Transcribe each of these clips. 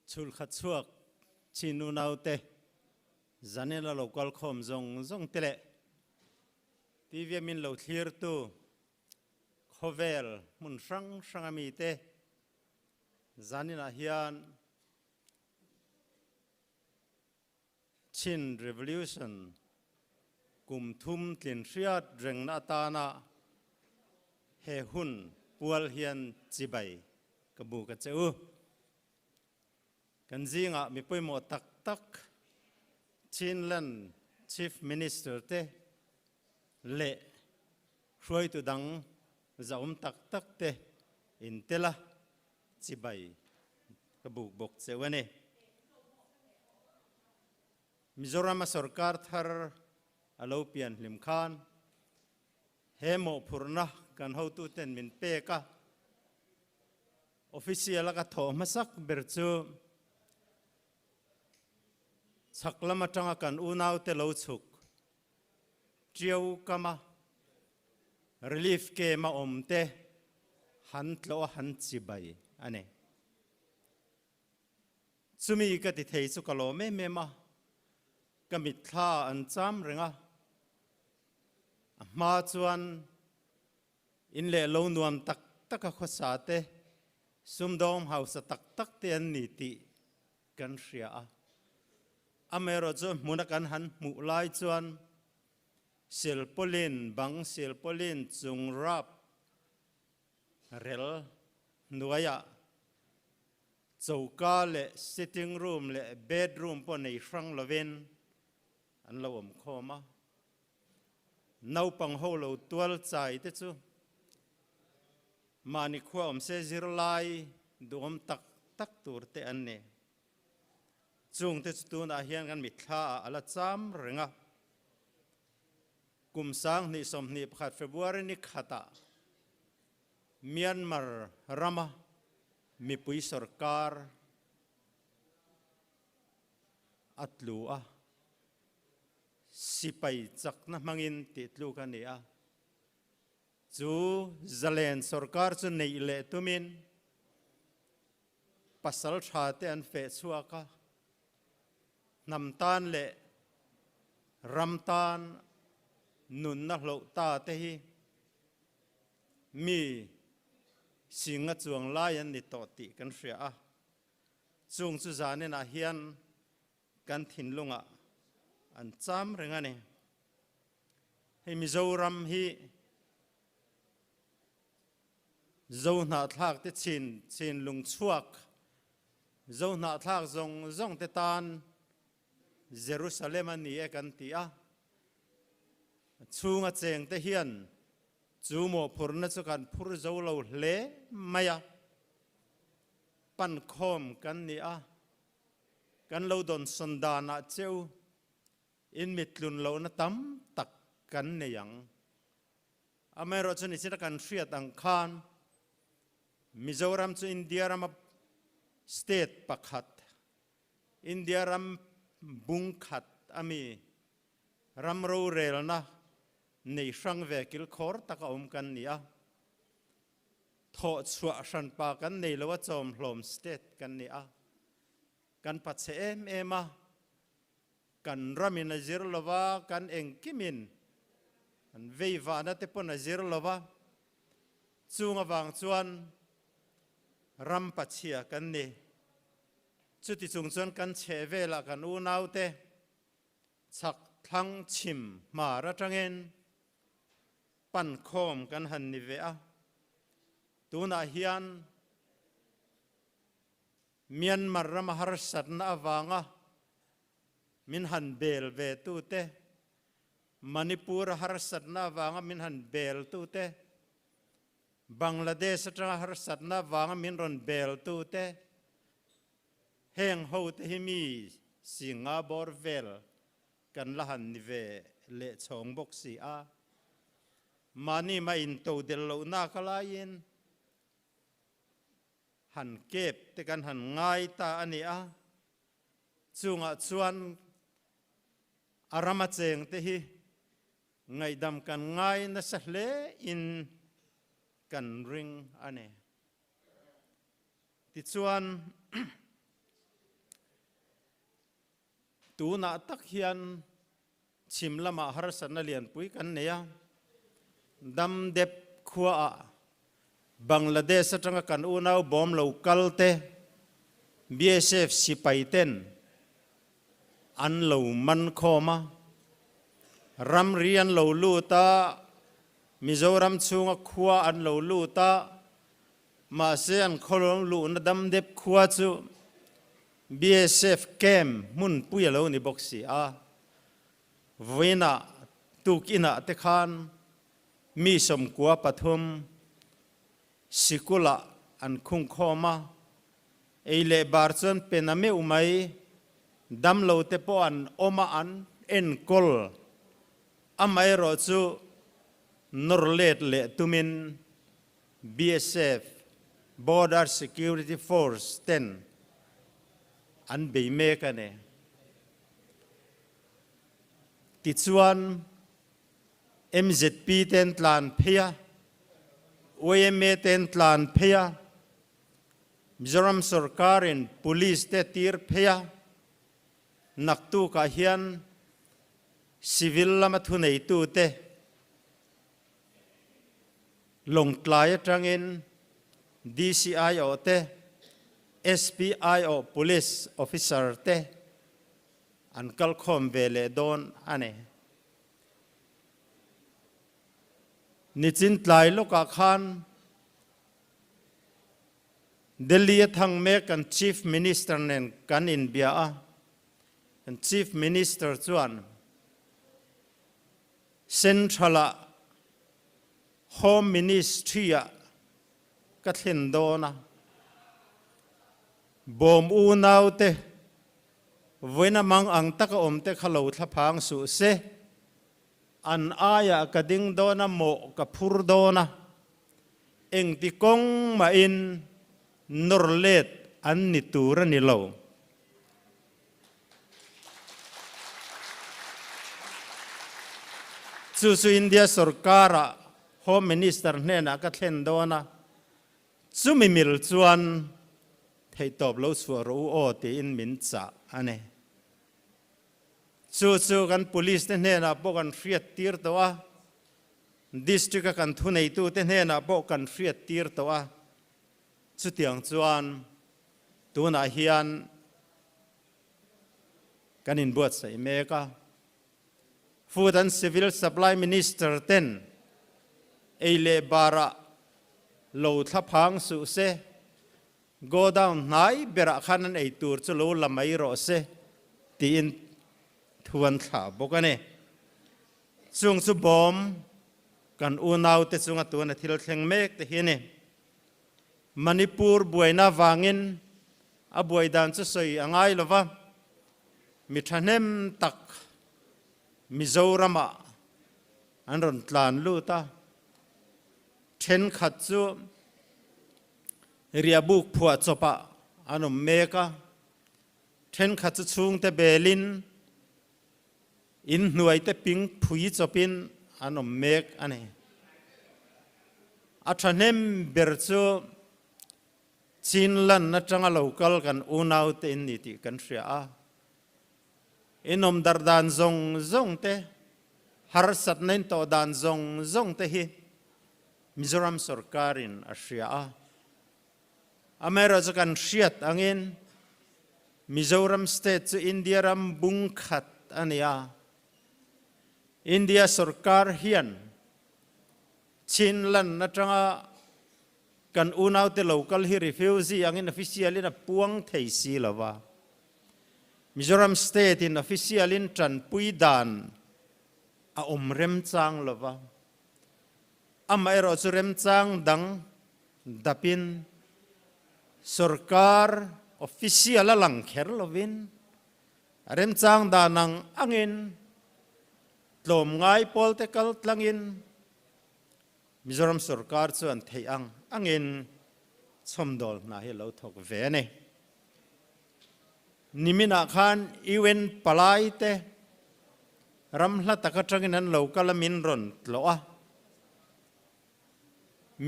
Chhulkhat chhuak chin unaute Zanela lo kal khawm zawng zawng te leh TV a min lo thlirtu khawvel hmun hrang hranga mite zaninah hian Chin Revolution kum thum tlin hriat rengna atana he hun pual hian chibai ka bu ka che u. Kan zingah mi pawimawh tak tak Chinland Chief Minister te leh hruaitu dang zahawm tak tak te in tel a, chibai ka buk bawk cheu a ni. Mizorama sorkar thar a lo pian hlim khan he mawhphurhna kan hotuten min pek a, Official a ka thawh hmasak ber chu chhak lam atanga kan unaute lo chhuk Ṭiau kama relief camp a awm te han tlawh a han chibai a ni. Chumi ka ti thei chu ka lawm em em a, ka mitthla an cham reng a, a hma chuan In leh lo nuam tak tak a khawsa te, sumdawng hausa tak tak te an ni tih kan hria a. Amaherawh chu hmuna kan han hmuh lai chuan silpaulin bang silpaulin chung rap rel hnuaiah choka leh sitting room leh bedroom pawh nei hrang lovin an lo awm khawm a. Naupang ho lo tual chai te chu mahni khua awm se zirlai duhawm tak tak tur te an ni. Chung te chu tunah hian kan mitthla ah a la cham reng a. Kum 2021 February ni khatah Myanmar rama mipui sorkar a tlu a. Sipai chakna hmangin tih tluk a ni a, chu zalen sorkar chu neih leh tumin pasal tha te an feh chhuak a, hnam tan leh ram tan nunna hloh ta te hi mi singa chuang lai an ni tawh tih kan hria a, chung chu zaninah hian Kan thinlungah an cham reng a ni. Hei Mizoram hi Zohnahthlak te chin chin lungchhuak, Zohnahthlak zawng zawng te tan Jerusalem a ni e kan ti a. Chhunga cheng te hian chu mawhphurhna chu kan phur zo lo hle mai a. Pankhawm kan ni a. Kan lo dawnsawn danah cheu in mittlun lohna tam tak kan nei ang. Amaherawhchu nichina kan hriat ang khan Mizoram chu India rama state pakhat, India ram bung khat ami ram rorelna nei hrang ve kilkhawr taka awm kan ni a. Thawh chhuah hranpa kan nei lo a chawmhlawm state kan ni a, kan pachhe em em a, kan ramin a zir lo va, kan engkimin kan veivahna te pawn a zir lo va, chung avang chuan ram pachhia kan ni. Chuti chung chuan kan chheh velah kan unaute chhak thlang chhim hmar atangin Pankhawm kan han ni ve a, tunah hian Myanmar rama harsatna avanga min han bel ve tute, Manipur a harsatna avanga min han bel tute, Bangladesh atanga harsatna avanga min rawn bel tute, heng hote hi mi singa bawr vel Kan la han ni ve leh chhawng bawk si a, mahni mah in to del loh nak a laiin han kep te kan han ngai ta a ni a, chungah chuan a rama cheng te hi ngaihdam kan ngai nasa hle in kan ring a ni. Tichuan. Tunah tak hian chhim lamah harsatna lianpui kan nei a, Damdep khuaah Bangladesh atanga kan unau bawm lo kal te BSF sipai ten an lo man khawm a, ramri an lo lut a, Mizoram chhunga khua an lo lut a, mahse an khawlawm luhna Damdep khua chu BSF camp hmunpui a lo ni bawk si a, vawiinah tukinah te khan mi 13 sikulah an khungkhawm a, ei leh bar chuan pen a meuh mai, damlo te pawh an awm a an enkawl, amaherawh chu nawr let leh tumin BSF, Border Security Force, ten an bei mek a ni. Tichuan, MZP ten tlan phei a, yma ten tlan phei a, Mizoram sorkarin Police te tir phei a, naktukah hian Civil lama thuneitute Lawngtlai atangin DCIO te, SPIO Police Officer te an kalkhawm ve leh dawn a ni. Nichin tlai lawkah khan Delhi a thang mek kan Chief Minister nen kan inbia a, kan Chief Minister chuan Central-ah Home Ministry-ah ka thlen dawn a, bawm unaute vawiina mang ang taka awmte kha lo thlaphang suh se, an aiah ka ding dawn a, mawh ka phur dawn a, engti kawng mahin nawr let an ni tur a ni lo. Chu chu India sorkara Home Minister hnenah ka thlen dawn a, chumi mil chuan theihtawp lo chhuah rawh u aw tiin min chah a ni. Chu chu kan Police te hnenah pawh kan hriattir tawh a, District a kan thuneitute hnenah pawh kan hriattir tawh a, chutiang chuan Tunah hian kan inbuatsaih mek a, Food and Civil Supply Minister ten ei leh barah lo thlaphang suh se, godown hnai berah khan an ei tur chu lo la mai rawh se tiin thu an thlah bawk a ni. Chung chu bawm kan unaute chunga tuna thil thleng mek te hi a ni. Manipur buaina vangin a buai dan chu sawi a ngai lo va, mi thahnem tak Mizoramah an rawn tlan lut a, thenkhat chu riahbuk phuah chawpah an awm mek a, thenkhat chu chhungte belin Inhnuaite ping phui chawpin an awm mek a ni. A thahnem ber chu Chinland atanga lo kal kan unaute in ni tih kan hria a. Inawm darh dan zawng zawng te, harsatna in tawh dan zawng zawng te hi Mizoram sorkarin a hria a. Amaherawhchu kan hriat angin Mizoram state chu India ram bung khat a ni a. India sorkar hian Chinland atanga kan unaute local hi refugee angin official in a puang thei si lo va. Mizoram state in official in tanpui dan a awm remchang lo va. Amaherawhchu remchang dang dapin sorkar official a lang kher lovin a remchang dan ang angin tlawmngai pawlte kal tlangin Mizoram sorkar chuan theih ang angin chhawmdawl hna hi a lo thawk ve a ni. Niminah khan UN palaite ram hla tak atangin an lo kal a min rawn tlawh a.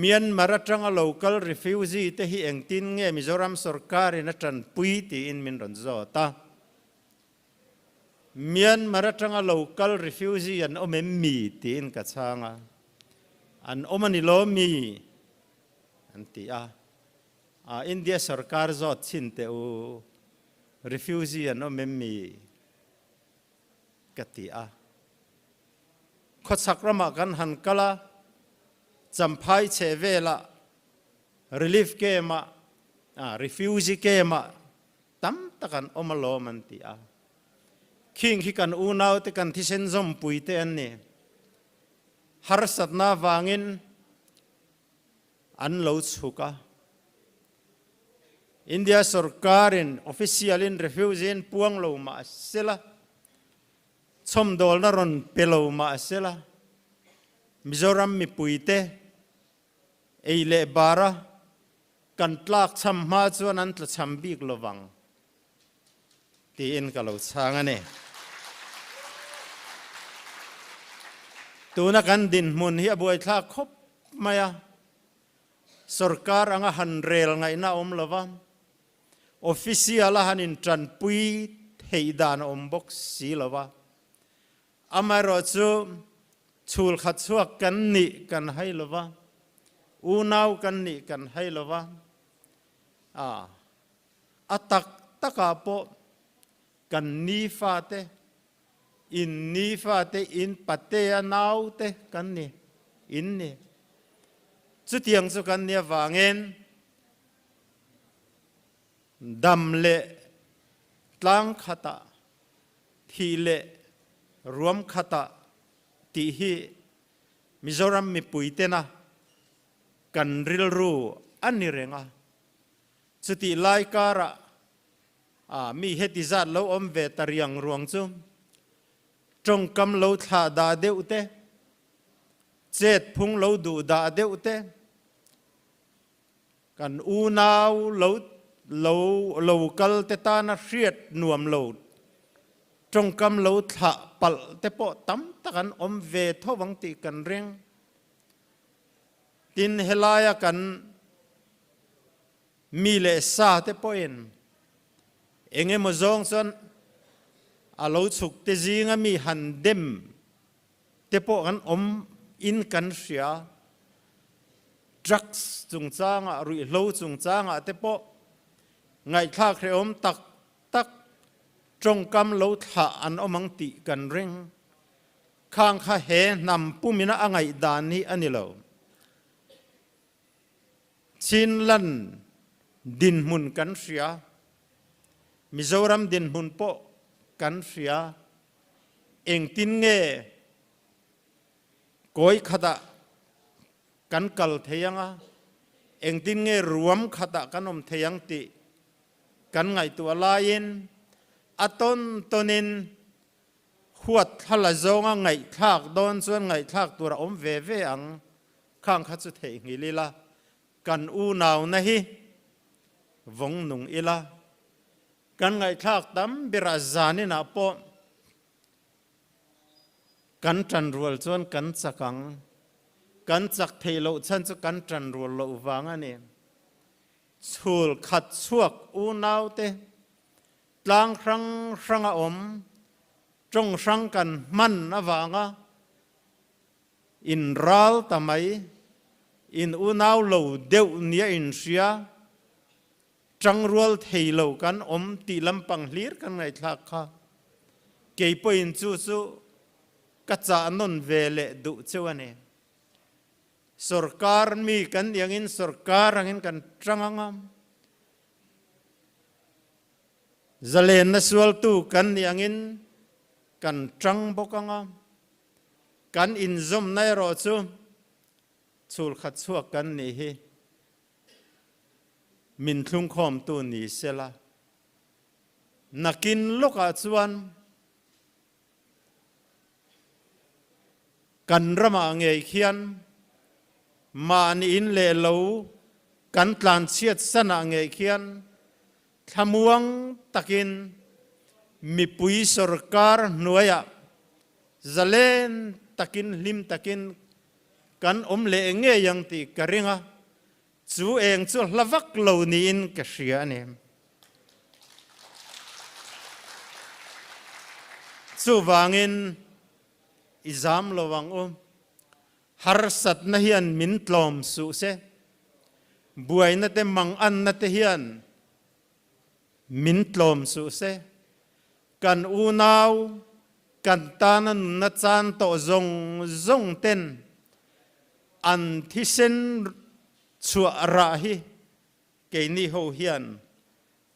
Myanmar atanga local refugee te hi engtin nge Mizoram sorkarin a tanpui tiin min rawn zawt a. Myanmar atanga lo kal refugee an awm em mi? tiin ka chhang a. An awm a ni lo mi? an ti a. India sorkar zawt chhin teh u, refugee an awm em mi? ka ti a. Khawchhak ramah kan han kal a, Champhai chhe velah relief camp-ah, refugee camp-ah tam tak an awm alawm an ti a. Khing khi kan unaute kan thisen zawmpui te an ni. Harsatna avangin an lo chhuk a. India sorkarin official-in refugee-in puang lo mah sela, chhawmdawlna rawn pe lo mah sela, Mizoram mipuite ei leh bara Kan tlak cham hma chuan an tla cham bik lovang tiin ka lo chhang a ni. Tuna kan dinhmun hi a buaithlak khawp mai a, sorkar anga han rel ngaihna a awm lova, official a han intanpui theih dan a awm bawk si lova, Amaherawhchu, chhul khat chhuak kan nih kan hai lo va, unau kan nih kan hai lo va, a a tak takah pawh kan ni fate, in ni fate, in patea naute kan ni, in ni. Chutiang chu kan nih avangin dam leh tlang khatah Thih leh ruam khatah tih hi Mizoram mipui tena kan rilru a ni reng a. Chutih lai karah mi heti zat lo awm ve ta riang ruang chu tawngkam lo thlah dah deuh te, chet phung lo duh dah deuh te, Kan unau lo lo lo kal te tana hriat nuam lo tawngkam lo thlah palh te pawh tam tak an awm ve tho ang tih kan ring. Tin, helaia kan mi leh sa te pawhin eng emaw zawng chuan a lo chhuk te zinga mi han dem te pawh kan awm in kan hria. Drugs chungchangah, ruihhlo chungchangah te pawh ngaihthlak hrehawm tak tak tawngkam lo thlah an awm ang tih kan ring. Khang kha he hnam pumina a ngaihdan hi a ni lo. Chinland dinhmun kan hria, Mizoram dinhmun pawh kan hria. Engtin nge kawi khatah kan kal thei ang a, engtin nge ruam khatah kan awm thei ang tih kan ngaihtuah laiin a tawn tawnin huat thla la zawnga ngaihthlak dawn chuan ngaihthlak tur a awm ve ve ang, khang kha chu theihnghilh ila, kan unauna hi vawng nung ila. Kan ngaihthlak tam berah zaninah pawh kan tanrual chuan kan chak ang. Kan chak theih loh chhan chu kan tanrual loh vang a ni. Chhul khat chhuak unaute tlang hrang hranga awm, tawng hrang kan hman avanga in ral ta mai, in unau lo deuh nia inhria, Tangrual thei lo kan awm tih lampang hlir kan ngaihthlak kha kei pawhin chu chu ka chah nawn ve leh duh cheu a ni. Sorkar mi kan nih angin sorkar angin kan tang ang a, zalenna sualtu kan nih angin kan tang bawk ang a, kan inzawmna erawh chu chhul khat chhuak kan nih hi. Min thlungkhawmtu ni sela, nakin lawkah chuan kan ramah ngei khian mahni in leh lo kan tlanchhiat sanah ngei khian thlamuang takin mipui sorkar hnuaiah zalen takin hlim takin kan awm leh ngei ang tih ka ring a, chu eng chu hla vak lo niin ka hria a ni. Chuvangin i zam lo ang u. Harsatna hian min tlawm suh se. Buaina te manganna te hian min tlawm suh se. Kan unau, kan tana nunna chan tawh zawng zawng ten an thisen chhuah rah hi keini ho hian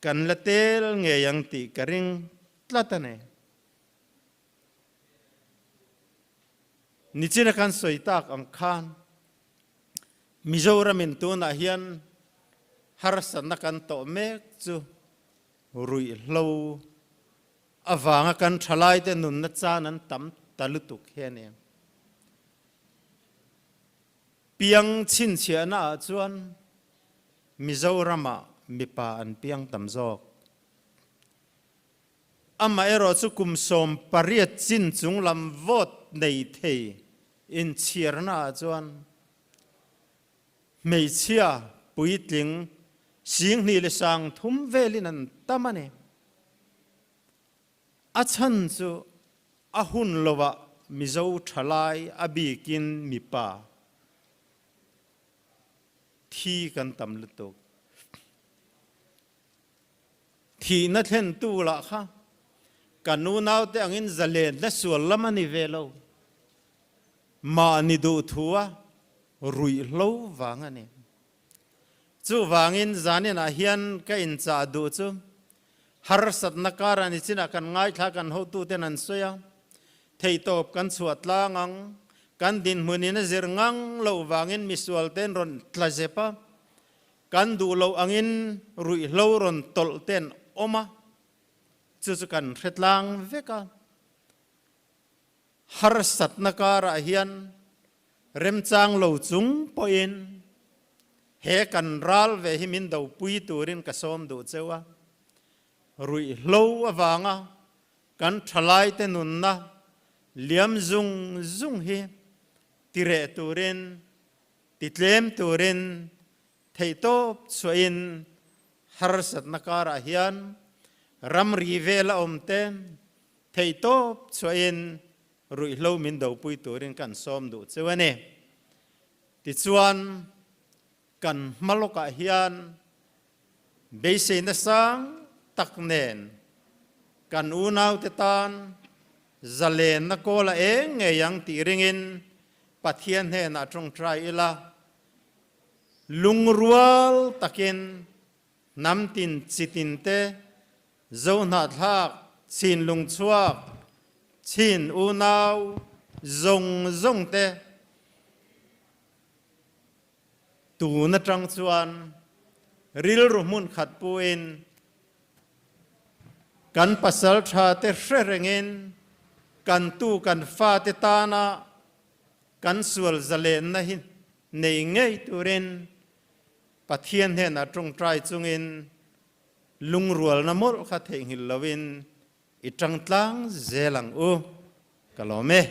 kan la tel ngei ang tih ka ring tlat a ni. Nichina kan sawi tak ang khan Mizoramin tunah hian harsatna kan tawh mek chu ruihhlo avanga kan thalaite nunna chan an tam ta lutuk hi a ni. Piang chhinchhiahna ah chuan Mizoramah mipa an piang tam zawk. Amaherawh chu kum 18 chin chung lam vote nei thei inchhirna ah chuan hmeichhia puitling 2030 velin an tam a ni. A chhan chu a hun lovah Mizo thalai a bikin mipa thi kan tam lutuk. Thihna thlentu lah kha kan unaute angin zalenna sual lam a ni ve lo. Mahni duhthua ruihhlo vang a ni. Chuvangin zaninah hian ka inchah duh chu harsatna karah nichinah kan ngaithla kan hotuten an sawi a, theihtawp kan chhuah tlang ang, kan dinhmunin a zir ngang loh vangin misualte'n rawn tla zep a, Kan duh loh angin ruihhlo rawn tawlh te an awm a, chu chu kan hre tlang vek a. Harsatna karah hian remchang lo chung pawhin he kan ral ve hi min dopui turin ka sawm duh cheu a. Ruihhlo avanga kan thalaite nunna liam zung zung hi tireh turin Titlem turin theihtawp chhuahin harsatna karah hian ramri vel a awm te theihtawp chhuahin ruihhlo min dopui turin kan sawm duh cheu a ni. Tichuan, kan hma lawkah hian beiseina sang tak nen kan unaute tan zalenna kawl a eng ngei ang tih ringin Pathian hnenah tawngtai ila, lungrual takin hnam tin chi tin te, Zohnahthlak, Chin lungchhuak, Chin unau zawng zawng te tun atang chuan rilru hmun khat puin kan pasal tha te hre rengin kan tu kan fate tana kan sual zalenna hi nei ngei turin Pathian hnenah tawngtai chungin lungrualna mawlh kha theihnghilh loin i tangtlang zel ang u. Ka lawm e.